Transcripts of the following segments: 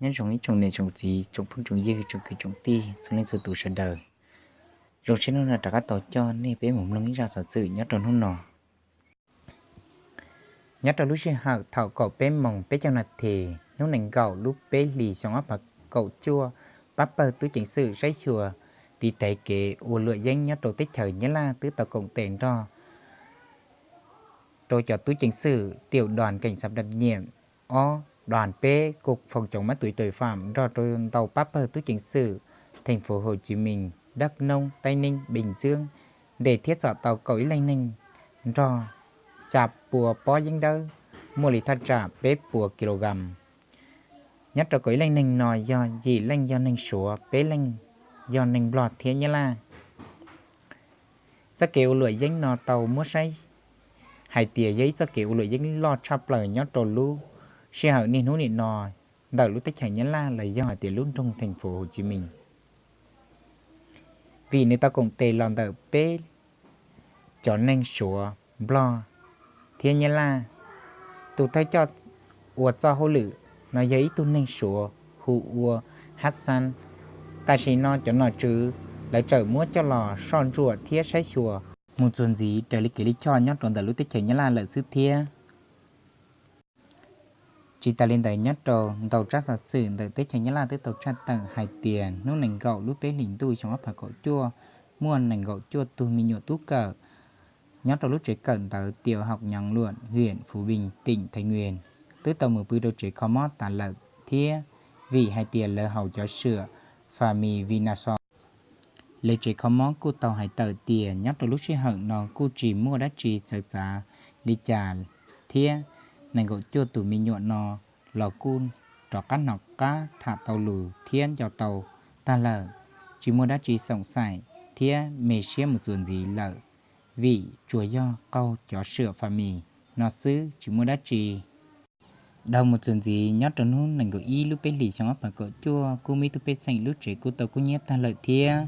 Nyob zoo ib tsoom niam tsoom txiv, tsoom phooj tsoom ywg, tsoom kwv tsoom tij, txhua leej txhua tus sawv daws. Zoo siab hnub no rov qab tau coj nej peb mus mloog ib zaj xov xwm nyob rau hnub no. Nyob rau lub sij hawm thaum kaum peb moos peb caug nas this hnub nees nkaum lub peb hlis xyoo ob phav kaum cuaj, pab pawg tub ceev xwm saib xyuas tiv tev kev ua luam yeeb nyob rau teb chaws Nyab Laj twb tau koom tes nrog rau cov tub ceev xwm tiểu đoàn cảnh sát đặc nhiệm ob, đoàn peb cục phòng chống ma túy tội phạm nrog rau ntau pab pawg tub ceev xwm thành phố Hồ Chí Minh, Đắk Nông, Tây Ninh, Bình Dương ntes thiab txhom tau kaum ib leej neeg nrog xya pua pob yeeb dawb muaj li thaj tsam peb puas kilogram. Nyob rau kaum ib leej neeg no yog yim leej yog neeg Suav, peb leej yog neeg Nplog thiab Nyab Laj. Txoj kev ua luam yeeb no tau muab saib hais tias yog ib txoj kev ua luam yeeb loj tshaj plaws nyob rau lub sij hawm niaj hnub nim no ntawm lub teb chaws Nyab Laj los yog hais tias lub nroog thành phố Hồ Chí Minh, vim nws tau koom tes los ntawm peb cov neeg Suav, Nplog thiab Nyab Laj. Tus thawj coj ua txoj hauj lwm no yog ib tug neeg Suav hu ua Hab Xab. Tam sim no cov nom tswv lawv txawm muab coj los soj ntsuam thiab saib xyuas mus txuas ntxiv raws li kev li choj nyob rau ntawm lub teb chaws Nyab Laj lawm xwb thiab. Tsis tas li ntawd, nyob rau ntau tsab xov xwm ntawm teb chaws Nyab Laj twb tau tshaj tawm hais tias hnub nees nkaum lub peb hlis ntuj xyoo ob phav kaum cuaj, muaj nees nkaum cuaj tug me nyuam tub kawm nyob rau lub tsev kawm ntawv tiểu học Nhọn Luộn, huyện Phú Bình, tỉnh Thái Nguyên, twb tau mus pw rau tsev kho mob tas lawm thiab, vim hais tias lawv haus cov sưởi Fami Vinaso. Lawv tsev kho mob kuj tau hais tawm tias nyob rau lub sij hawm no kuj tsis muaj dab tsi txawv txav li cas thiab, nees nkaum cuaj tus me nyuam no los kuj rov qab hnov qab tham tau lus thiab nco tau tag lawm, tsis muaj dab tsi xoom xaim thiab me siab mus txuas ntxiv lawm, vim tsuas yog qaug cov sưởi Fami no xwb, tsis muaj dab tsi. Dhau mus txuas ntxiv, nyob rau hnub nees nkaum ib lub peb hlis xyoo ob phav kaum cuaj, kuj muaj ib tug pej xeem lub tsev kuj tau kub hnyiab tag lawm thiab.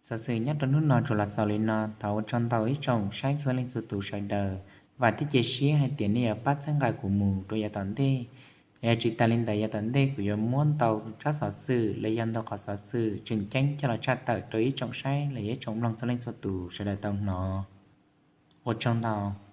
Xov xwm nyob rau hnub no tsuas los xaus li no. Thov ua tsaug ntau ib tsoom saib txhua leej txhua tus sawv daws. Vam thiab cia siab hais tias nej yuav pab txhawb nqa kuv mus rau yav tom ntej. Yog tsis tas li ntawd, yav tom ntej kuv yuav muab ntau tsab xov xwm los yog ntau qhov xov xwm tseem ceeb coj los tshaj tawm rau ib tsoom saib los yog ib tsoom mloog txhua leej txhua tus sawv daws tau hnov. Ua tsaug ntau.